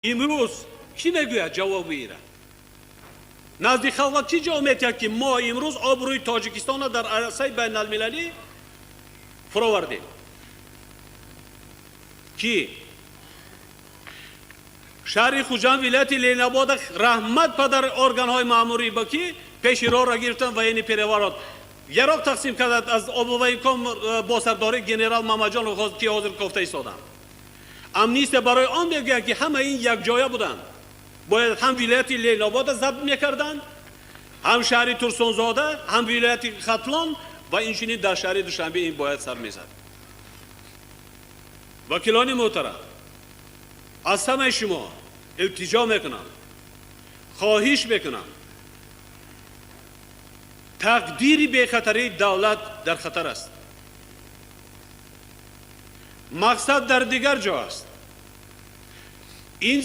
Имрӯз кӣ мегӯяд ҷавоби ира? Назди халқ чӣ ҷавоб метиҳад, ки мо имрӯз обрӯи Тоҷикистонро дар арсаи байналмилалӣ фуровардем? Кӣ? Шаҳри Хуҷанд, вилояти Ленинобода, раҳмат падар органҳои маъмурӣ ба ки пеши роҳро гирифтан, военный переворот яроқ тақсим кардад аз облвоенком бо сардории генерал Мамаҷонов, ки ҳозир кофта истоданд. Амнистия барои он мегӯяд, ки ҳама ин якҷоя буданд. Бояд ҳам вилояти Ленинобода забт мекарданд, ҳам шаҳри Турсунзода, ҳам вилояти Хатлон ва инчунин дар шаҳри Душанбе ин бояд сар мезад. Вакилони муҳтарам, аз ҳамаи шумо илтиҷо мекунам, хоҳиш мекунам. Тақдири бехатарии давлат дар хатар аст. Мақсад дар дигар ҷо аст. Ин